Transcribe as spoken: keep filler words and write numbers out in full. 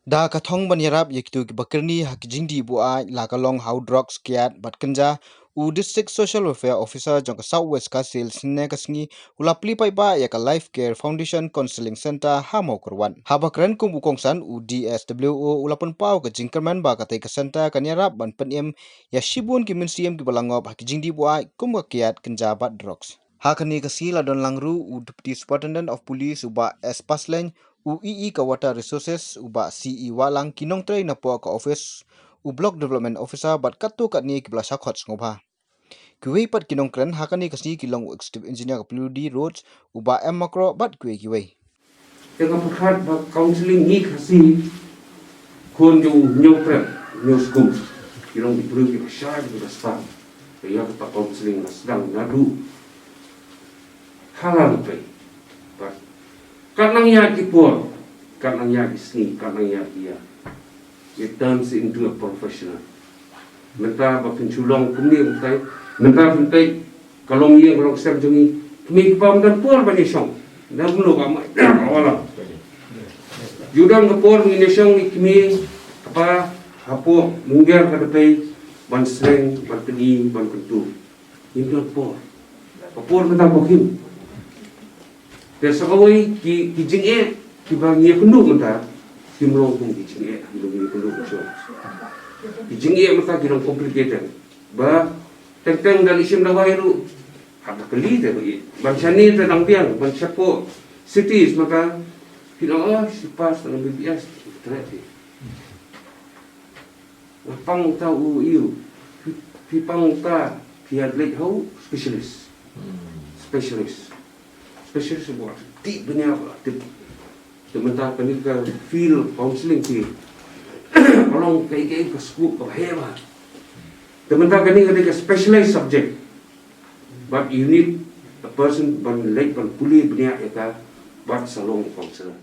Da ka thong ban ïarap ïa kito kiba kyrni ha ki jingdih buaid la ka long ha u drugs, kiad bad kynja, u District Social Welfare Officer jong ka South West Khasi Hills hynne ka sngi u la plie paidbah ïa ka Life Care Foundation Counselling Centre ha Mawkyrwat. Haba kren kum u kongsan, u D S W O u la pynpaw ka jingkyrmen ba katei ka centre kan ïarap ban pynim ïa shibun ki mynsiem kiba la ngop ha ki jingdih buaid kum ka kiad, kynja bad drugs. Ha kane ka sngi la don lang ruh u Deputy Superintendent of Police u Bah S Paslein, u E E ka Water Resources u Bah C E Wahlang, ki nongtrei napoh ka office u Block Development Officer bad katto katne kiba la shah khot sngewbha. Kiwei pat ki nongkren ha kane ka sngi ki long u Executive Engineer ka P W D Roads u Bah M Makroh bad kiwei kiwei. Te nga pyrkhat ba counselling ngi Khasi, khun jong u Hynñiewtrep Hynñiewskum, ki long ki briew kiba shai kiba stad. Ïa kata counselling la sdang naduh ha la lynti. Bad kat nang ïa ki por, kat nang ïa ki sngi, kat nang ïa ki ïa, it turns into a professional. Mynta ba phin shu long kumne mynta, mynta phin peit ka longïing ka longsem jong ngi, kmie ki pam don por ban ïashong. Na mano ka mai wala. Ju don ka por ngin ïashong ngi kmie, kpa hapoh Myngiar ka dpei ban seng, ban pyni, ban kyntu. Ngim don por. Ka por mynta ba khim. Te sa kawei ki, ki jingeh kiba ngi ïakynduh mynta, kim long kum ki jingeh kiba ngi ïakynduh mynshwa. Ki jingeh mynta ki long complicated. Ba teng teng da leit shim dawai ruh, hap da kylli te ba ïeit. Ban shane te dang biang, ban shapoh cities mynta, phi ong, oh, she passed on M B B S, treh phi. Nga pang uta u, ïu. Phi, phi pang uta, phi ïa leit ha u specialist. Specialist. Specialist ba tip bniah, ba tip. Te mynta kane ka field counselling te ka long kaei kaei ka scope kaba heh bha. Te mynta kane ka dei ka specialized subject. But you need a person ban leit ban pule bniah ïa ka, bad sa long counselor.